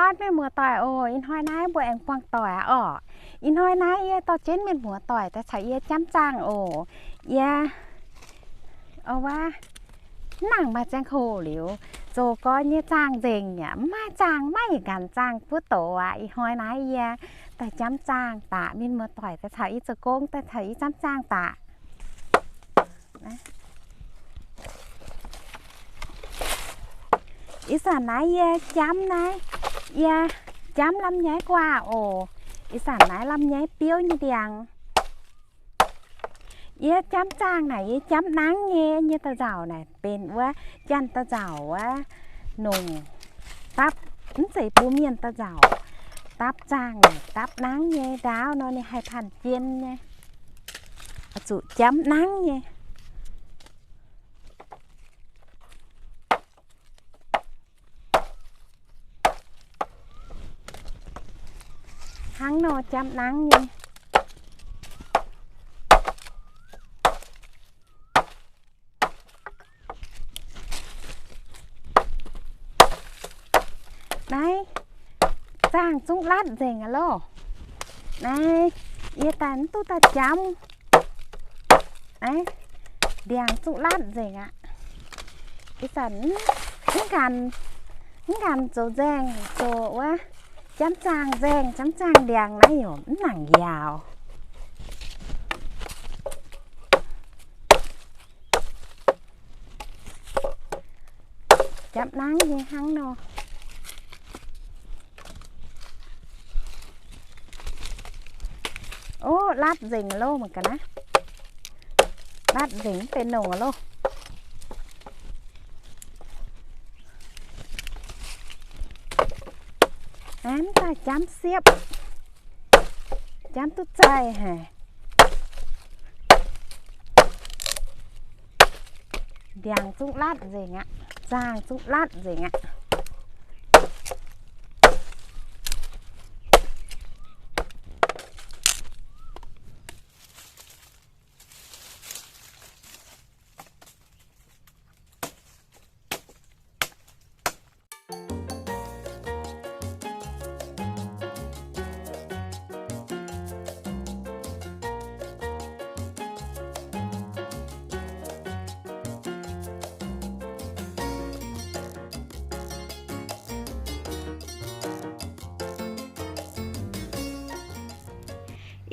Mienh muoz-doic oc, ih hnoi naaiv mbuo aengx buangh doic aqv orqc. Ih hnoi naaiv yie dorh jienv mienh muoz-doic daaih caux yie jamv zaangh oc. Yie, o, wuov, mv nangc maaih ziangh hoc liuz, zoux gorn nyei zaangh nzengc yaac mv maaih zaangh, maiv yietc nqanx zaangh buov doz aqv. Ih hnoi naaiv yie daaih jamv zaangh daaih, mienh muoz-doic daaih caux yie zoux gong, daaih caux yie jamv zaangh daaih. Ih zanc naaiv yie jamv naaiv, yie jamv lamh nyaiv guaav oc. Ih zanc naaiv lamh nyaiv biouv nyei ndiangx. Yie jamv zaangh naaic, yie jamv nangv nyei, nyei da'nzauc naaic benx wuov janx da'nzauc wuov nongc dapv, mv zeiz bun mienh da'nzauc dapv zaangh naaic, dapv nangv nyei. Ndaauv nor ninh haih panh jien nyei, zuqc jamv nangv nyei. Hnangv nor jamv nangv nyei. Naaiv zaangh zungv latv nzengc aqv loh. Naaiv yie daaih mv duqv daaih jamv. Naaiv ndiangx zungv latv nzengc aqv. Ih zanc mv, mv nqanx zoux nzaeng, zoux wuov jamv zaangh nzaeng, jamv zaangh ndiangx naaiv yaac mv nangc njaaux. Japv nangv nyei hnangv nor. O, latv nzengc loh mangc gaax naaiv. Latv nzengc mv benx nongc loh. Naaiv mv daaih jamv siepv, jamv duqv zaih haic. Ndiangx zungv latv nzengc aqv, zaangh zungv latv nzengc aqv.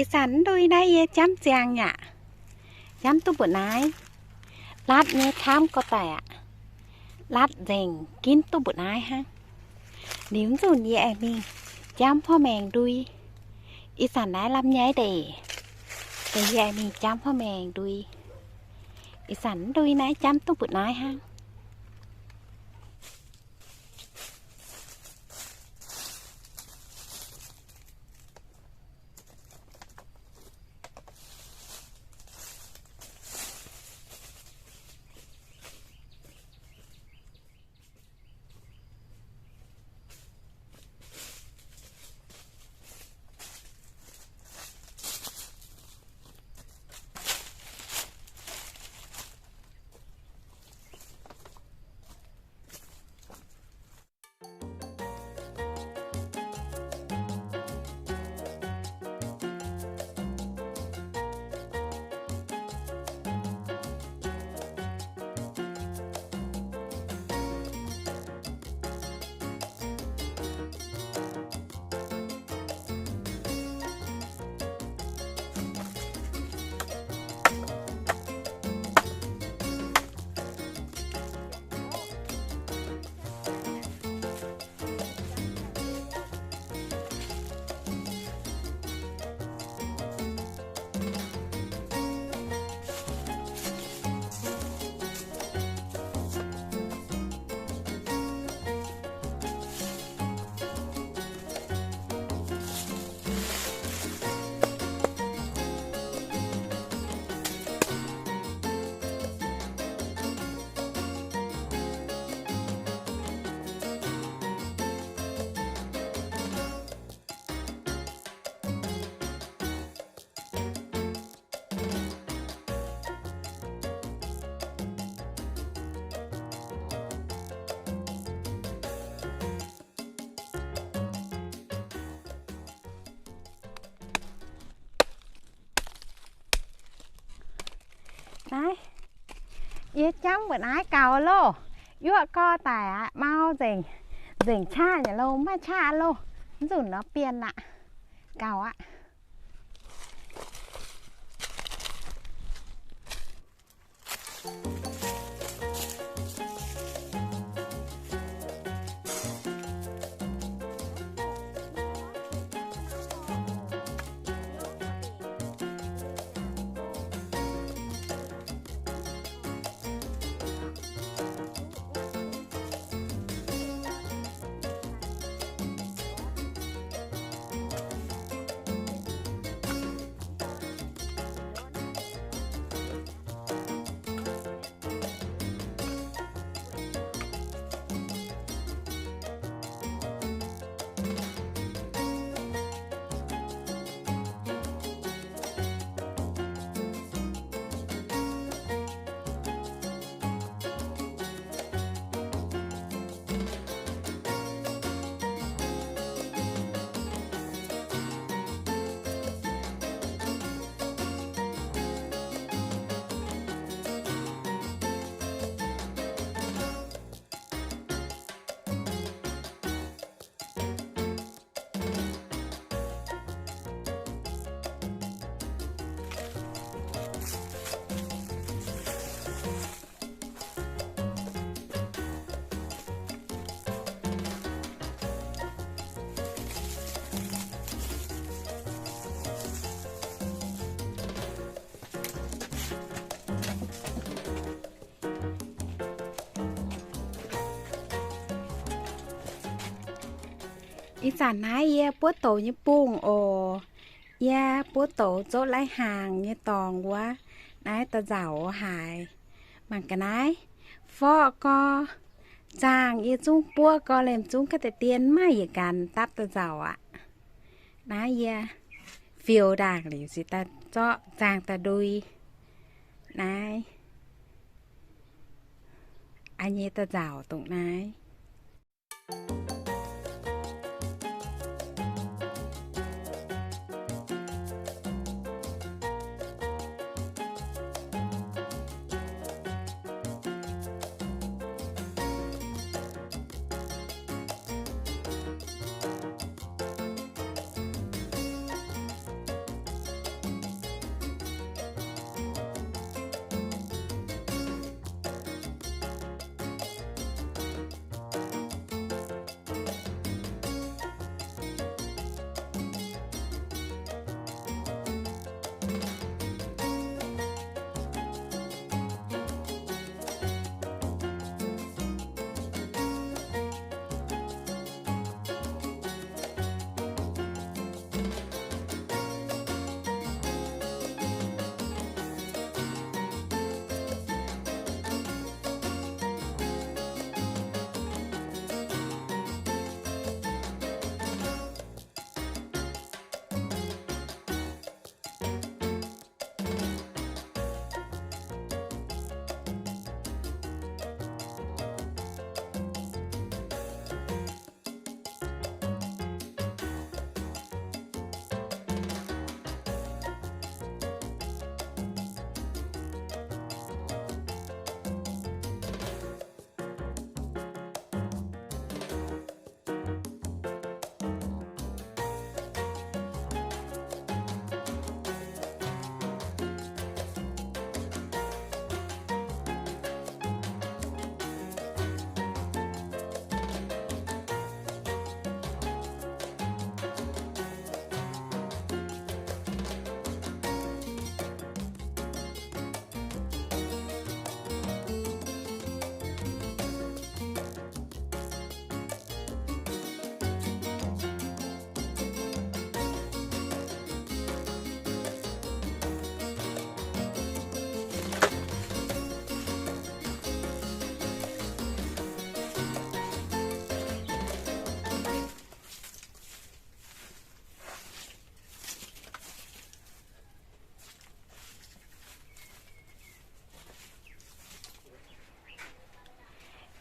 Ih zanc ndui naaiv yie jamv ziangx yaac jamv duqv mbu'naaiv. Latv nyei camv gorx daic aqv. Latv nzengc ginv duqv mbu'naaiv hnangv. Liuz nzunc yie aengx mingh jamv porv maengx ndui. Ih zanc naaiv lamh nyaiv ndeic, yie aengx mingh jamv porv maengx ndui. Ih zanc ndui naaiv jamv duqv mbu'naaiv hnangv. Naaiv, yie jamv mbuoqc naaiv gaux loh. Yuoqv gorx daic aqv, mau nzengc, nzengc qaqv nyei loh, maiv qaqv loh. Mv nzunc nor bienh aqv. Gaux aqv. Ih zanc naaiv yie buov douz nyei bungh oc. Yie buov douz zouv lai-hnaangx nyei dorngx wuov, naaiv da'nzauc haic. Mangc ga'naaiv, forv gorx, zaangh yie zungv buov gorx, liemh zungv ga'deix dien maaih yietc ganh dapv da'nzauc aqv. Naaiv yie fioux ndaangc liuz ziouc daaih zorqv zaangh daaih ndui. Naaiv, a'nyei da'nzauc dongh naaiv.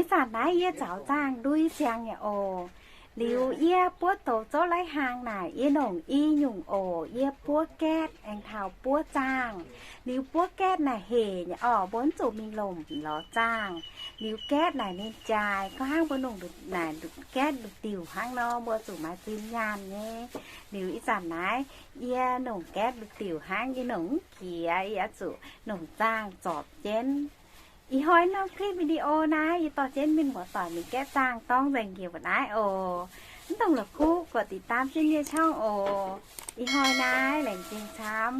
Ih zanc naaiv yie zaux zaangh ndui ziangx nyei oc. Liuz yie buov douz zouv lai-hnaangx naaic, yie nongc i nyungc oc. Yie buov gaetv aengx taux buov zaangh. Liuz buov gaetv naaic hec nyei orqc, mbuo mv zuqc mingh lomc lorz zaangh. Liuz gaetv naaic ninh jaaix, gorngv hnangv mbuo nongc naaic gaetv nduqc diuc hnangv nor, mbuo zuqc maaih zinh nyaanh nyei. Liuz ih zanc naaiv yie nongc gaetv nduqc diuc hnangv, yie nongc mv jiex, yie oix zuqc nongc zaangh zorpc jienv. Ih hnoi norm clip video naaiv yie dorh jienv mienh muoz-doic mingh gaeqv zaangh dorng nzengc njiec mbu'naaiv oc. Mv dongh la'kuqv กดติดตาม jienv yie nyei ช่อง oc. Ih hnoi naaiv laengz zingh camv.